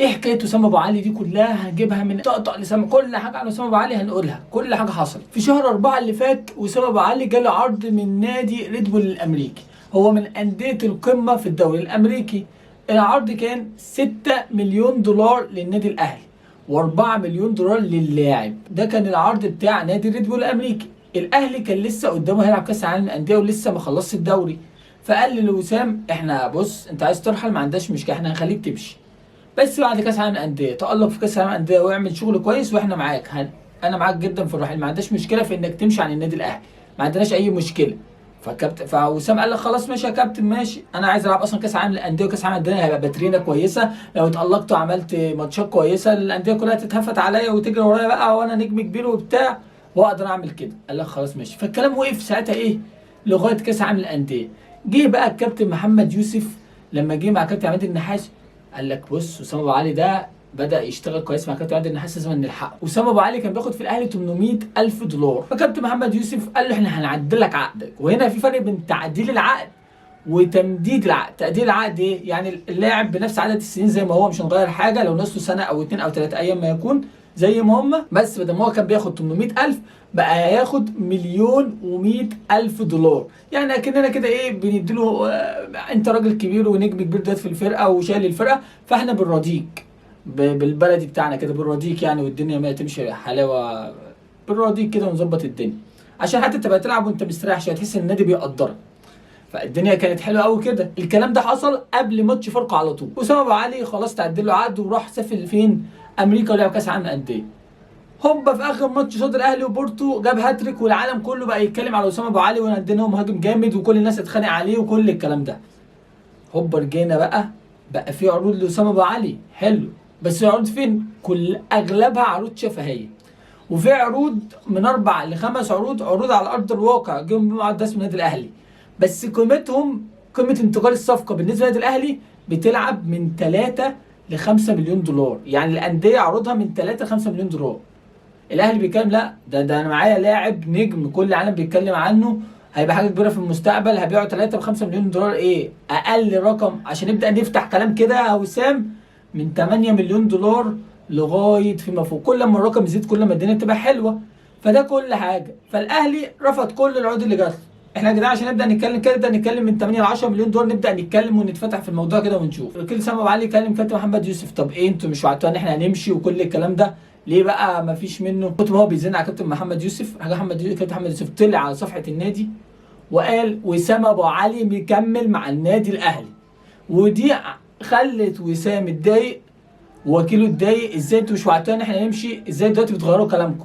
ايه حكاية وسام ابو علي دي كلها؟ هنجيبها من طقطق لسام، كل حاجة عن وسام ابو علي هنقولها، كل حاجة حصلت. في شهر 4 اللي فات وسام ابو علي جاله عرض من نادي ريدبول الامريكي، هو من اندية القمه في الدوري الامريكي. العرض كان 6 مليون دولار للنادي الاهلي و4 مليون دولار للاعب. ده كان العرض بتاع نادي ريدبول الامريكي. الاهلي كان لسه قدامه هيلعب كاس العالم للاندية ولسه ما خلصش الدوري، فقال لوسام احنا بص انت عايز ترحل ما عندناش مشكلة، احنا هنخليك تمشي بس بعد كاس العالم للاندية تالق في كاس العالم للاندية واعمل شغل كويس واحنا معاك. انا معاك جدا في الرحيل، ما عندناش مشكلة في انك تمشي عن النادي الاهلي، ما عندناش اي مشكلة. فكابتن فوسام قال لك خلاص ماشي يا كابتن ماشي، انا عايز العب اصلا كاس العالم للاندية، وكاس العالم للاندية هيبقى باترينا كويسة، لو اتالقت وعملت ماتشات كويسة الاندية كلها تتهفت عليا وتجري ورايا بقى، وانا نجم كبير وبتاع واقدر اعمل كده. قال لك خلاص ماشي. فالكلام وقف ساعتها ايه لغاية كاس العالم للاندية. جه بقى الكابتن محمد يوسف لما جه مع كابتن عماد النحاس قال لك بص وسام ابو علي ده بدا يشتغل كويس مع كابتن عماد النحاس، لازم نلحقه. وسام ابو علي كان بياخد في الاهلي 800 الف دولار، فكابتن محمد يوسف قال له احنا هنعدل لك عقدك. وهنا في فرق بين تعديل العقد وتمديد العقد. تعديل العقد ايه؟ يعني اللاعب بنفس عدد السنين زي ما هو، مش هنغير حاجة، لو نصه سنة او 2 او 3 ايام ما يكون زي ما هم، بس بدل ما هو كان بياخد 800,000 بقى ياخد 1,100,000 دولار. يعني اكننا كده ايه بنديله، انت راجل كبير ونجم كبير دلوقتي في الفرقة وشايل الفرقة، فاحنا بنراضيك بالبلدي بتاعنا كده، بنراضيك يعني، والدنيا ما تمشي حلاوة، بنراضيك كده ونظبط الدنيا عشان حتى تبقى تلعب وانت مستريح شوية، تحس ان النادي بيقدرك. فالدنيا كانت حلوة قوي كده. الكلام ده حصل قبل ماتش فاركو على طول. وسام ابو علي خلاص تعدل له عقده وراح سافر فين؟ امريكا، ولعب كاس العالم للاندية. هوبا في اخر ماتش صد الاهلي وبورتو جاب هاتريك، والعالم كله بقى يتكلم على وسام ابو علي وان هو مهاجم جامد وكل الناس اتخانق عليه وكل الكلام ده. هوبا رجعنا بقى في عروض لوسام ابو علي، حلو، بس العروض فين؟ كل اغلبها عروض شفهيه، وفي عروض من 4 ل5 عروض، عروض على ارض الواقع جم مع اسم النادي الاهلي، بس قيمتهم قيمة انتقال الصفقة بالنسبة للنادي الاهلي بتلعب من 3 ل 5 مليون دولار. يعني الاندية عروضها من 3 ل 5 مليون دولار. الاهلي بيتكلم لا ده انا معايا لاعب نجم كل العالم بيتكلم عنه، هيبقى حاجة كبيرة في المستقبل، هبيعه 3 ب 5 مليون دولار، ايه اقل رقم عشان نبدا نفتح كلام كده يا وسام، من 8 مليون دولار لغاية فيما فوق. كل ما الرقم يزيد كل ما الدنيا تبقى حلوة. فده كل حاجة. فالاهلي رفض كل العروض اللي جات له. احنا يا جدعان عشان نبدا نتكلم كده نبدا نتكلم من 8 ل 10 مليون دولار، نبدا نتكلم ونتفتح في الموضوع كده ونشوف. وكيل سام ابو علي كلم كابتن محمد يوسف، طب ايه انتوا مش وعدتونا ان احنا هنمشي وكل الكلام ده، ليه بقى ما فيش منه؟ كنت ما هو بيزن على كابتن محمد يوسف. حاجة محمد يوسف، كابتن محمد يوسف طلع على صفحة النادي وقال وسام ابو علي مكمل مع النادي الاهلي، ودي خلت وسام اتضايق ووكيله اتضايق، ازاي انتوا مش وعدتونا ان احنا نمشي، ازاي دلوقتي بتغيروا كلامكم؟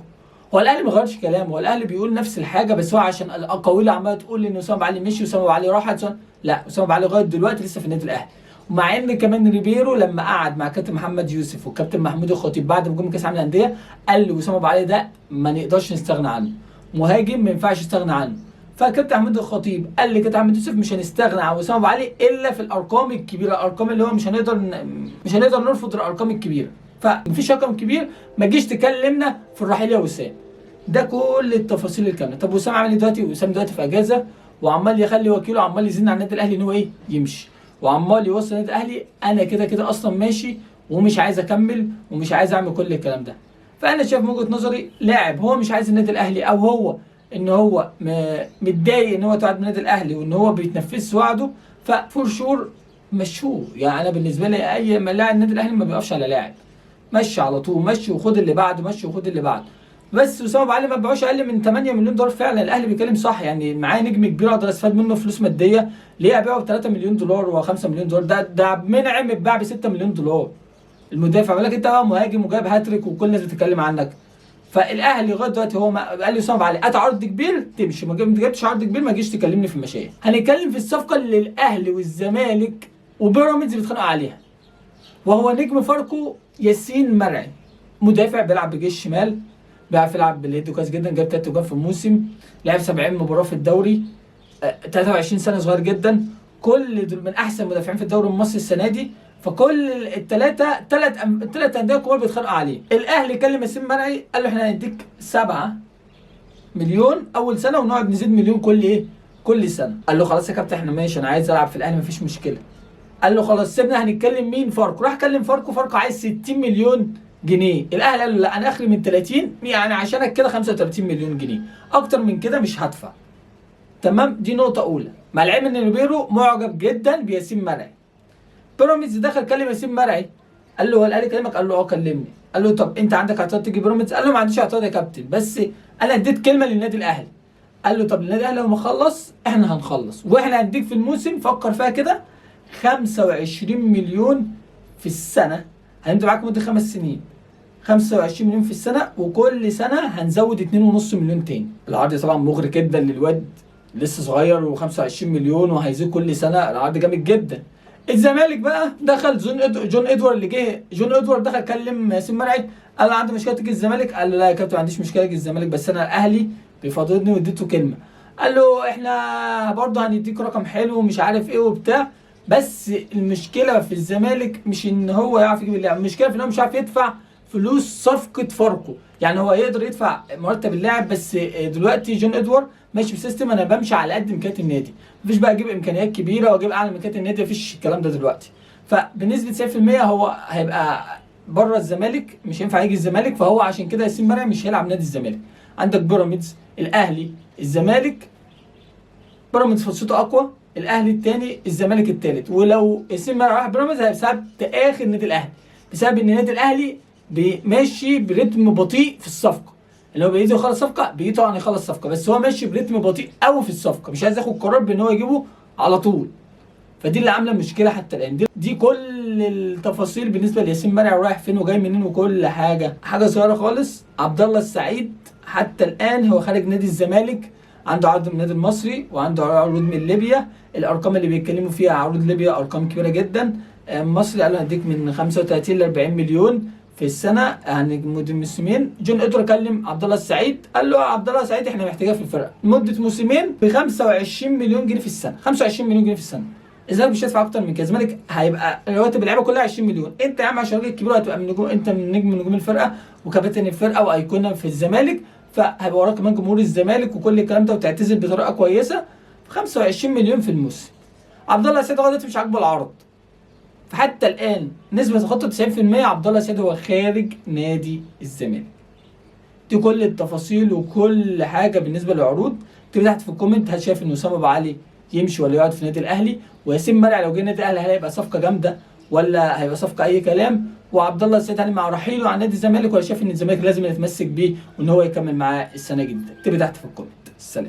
هو الاهلي ما غيرش كلامه، هو الاهلي بيقول نفس الحاجة، بس هو عشان الاقاويل عماله تقول ان وسام ابو علي مشي وسام ابو علي راح، لا وسام ابو علي لغاية دلوقتي لسه في النادي الاهلي. ومع ان كمان ريبيرو لما قعد مع كابتن محمد يوسف والكابتن محمود الخطيب بعد ما جم كاس العالم للاندية قال له وسام ابو علي ده ما نقدرش نستغنى عنه، مهاجم ما ينفعش نستغنى عنه. فكابتن محمود الخطيب قال لكابتن محمد يوسف مش هنستغنى عن وسام ابو علي الا في الارقام الكبيرة، الارقام اللي هو مش هنقدر نرفض الارقام الكبيرة، فمفيش رقم كبير ما تجيش تكلمنا في الرحيل يا وسام. ده كل التفاصيل الكاملة. طب وسام عامل ايه دلوقتي؟ وسام دلوقتي في اجازه وعمال يخلي وكيله عمال يزن على النادي الاهلي ان هو ايه يمشي، وعمال يوصل النادي الاهلي انا كده كده اصلا ماشي ومش عايز اكمل ومش عايز اعمل كل الكلام ده. فانا شايف من وجهه نظري لاعب هو مش عايز النادي الاهلي، او هو ان هو متضايق ان هو اتوعد من النادي الاهلي وان هو بيتنفذش وعده، ف for sure مشوه. يعني انا بالنسبة لي اي لاعب النادي الاهلي ما بيقفش على لاعب، مشي على طول، مشي وخد اللي بعده، مشي وخد اللي بعده. بس وسام ابو علي ما بيعوش اقل من 8 مليون دولار. فعلا الاهلي بيتكلم صح، يعني معاه نجم كبير اقدر استفاد منه فلوس مادية، ليه ابيعه ب 3 مليون دولار و5 مليون دولار؟ ده منعم اتباع ب 6 مليون دولار المدافع، ولكن انت بقى مهاجم وجايب هاتريك وكل الناس بتتكلم عنك. فالاهلي لغاية دلوقتي هو ما قال لي وسام ابو علي هات عرض كبير تمشي، ما جبتش عرض كبير ما تجيش تكلمني في المشاية. هنتكلم في الصفقة اللي الاهلي والزمالك وبيراميدز بيتخانقوا عليها، وهو نجم فاركو ياسين مرعي، مدافع بيلعب بجيش الشمال، بيعرف يلعب بال head كويس جدا، جاب 3 جوان في الموسم، لعب 70 مباراة في الدوري، 23 سنة صغير جدا، كل دول من احسن المدافعين في الدوري المصري السنة دي. فكل الثلاثة ثلاث اندية كبار بيتخانقوا عليه. الاهلي كلم ياسين مرعي قال له احنا هنديك 7 مليون اول سنة ونقعد نزيد مليون كل ايه كل سنة. قال له خلاص يا كابتن احنا ماشي، انا عايز العب في الاهلي مفيش مشكلة. قال له خلاص سيبنا، هنتكلم مين؟ فاركو. راح كلم فاركو، فاركو عايز 60 مليون جنيه. الاهلي قال له لا، انا اخري من 30، يعني عشانك كده 35 مليون جنيه، اكتر من كده مش هدفع. تمام، دي نقطة اولى. مع العلم ان ريبيرو معجب جدا بياسين مرعي. بيراميدز دخل كلم ياسين مرعي، قال له هو الاهلي كلمك؟ قال له اه كلمني. قال له طب انت عندك اعتراض تيجي بيراميدز؟ قال له ما عنديش اعتراض يا كابتن، بس انا اديت كلمة للنادي الاهلي. قال له طب النادي الاهلي لو ما خلص احنا هنخلص، واحنا هنديك في الموسم، فكر فيها كده، 25 مليون في السنة، هنبدا معاك مده 5 سنين، 25 مليون في السنة، وكل سنة هنزود 2.5 مليون تاني. العرض طبعا مغري جدا للواد، لسه صغير، و25 مليون وهيزيد كل سنة، العرض جامد جدا. الزمالك بقى دخل جون ادوارد اللي جه، جون ادوارد دخل كلم ياسين مرعي، قال له عنده مشكلة تيجي الزمالك؟ قال له لا يا كابتن ما عنديش مشكلة اجي الزمالك، بس انا الاهلي بيفاضلني واديته كلمة. قال له احنا برضه هنديك رقم حلو ومش عارف ايه وبتاع، بس المشكلة في الزمالك مش ان هو يعرف يجيب اللاعب، المشكلة في ان هو مش عارف يدفع فلوس صفقة فاركو. يعني هو يقدر يدفع مرتب اللاعب، بس دلوقتي جون ادوارد ماشي ب system انا بمشي على قد امكانيات النادي، مفيش بقى اجيب امكانيات كبيرة واجيب اعلى من امكانيات النادي، مفيش الكلام ده دلوقتي. فبنسبه 90% هو هيبقى بره الزمالك، مش هينفع يجي الزمالك، فهو عشان كده ياسين مرعي مش هيلعب نادي الزمالك. عندك بيراميدز، الاهلي، الزمالك. بيراميدز فرصته اقوى، الاهلي الثاني، الزمالك الثالث. ولو ياسين مرعي راح بيراميدز هيبقى بسبب تاخر النادي الاهلي، بسبب ان النادي الاهلي ماشي برتم بطيء في الصفقة. اللي هو بيجي يخلص صفقة، بيجي طبعا يخلص صفقة، بس هو ماشي برتم بطيء قوي في الصفقة، مش عايز ياخد قرار بان هو يجيبه على طول. فدي اللي عامله مشكلة حتى الان. دي كل التفاصيل بالنسبة لياسين مرعي، ورايح فين وجاي منين وكل حاجة. حاجة صغيرة خالص، عبد الله السعيد حتى الان هو خارج نادي الزمالك، عنده عرض من النادي المصري وعنده عروض من ليبيا. الارقام اللي بيتكلموا فيها عروض ليبيا ارقام كبيرة جدا. المصري قال له هديك من 35 ل 40 مليون في السنة يعني مده موسمين. جون ادرو كلم عبد الله السعيد، قال له يا عبد الله السعيد احنا محتاجين في الفرقة لمدة موسمين ب 25 مليون جنيه في السنة، 25 مليون جنيه في السنة. الزمالك مش هيدفع اكتر من كده، الزمالك هيبقى رواتب اللعيبة كلها 20 مليون. انت يا عم عشان راجل كبير هتبقى من نجوم، انت من نجم نجوم الفرقة وكابتن الفرقة وايقونه في الزمالك، فهيبقى وراك كمان جمهور الزمالك وكل الكلام ده، وتعتزل بطريقة كويسة. 25 مليون في الموسم. عبد الله السعيد لغاية دلوقتي مش عاجبه العرض، فحتى الان نسبه تخطى 90% عبد الله السعيد هو خارج نادي الزمالك. دي كل التفاصيل وكل حاجة بالنسبة للعروض. اكتب تحت في ال comment، هل شايف ان وسام ابو علي يمشي ولا يقعد في النادي الاهلي؟ وياسين مرعي لو جه النادي الاهلي هل هيبقى صفقة جامدة ولا هيبقى صفقة اي كلام؟ وعبد الله السعيد هل مع رحيله عن نادي الزمالك ولا شايف ان الزمالك لازم يتمسك بيه وان هو يكمل معاه السنة الجديدة؟ اكتب تحت في ال comment. سلام.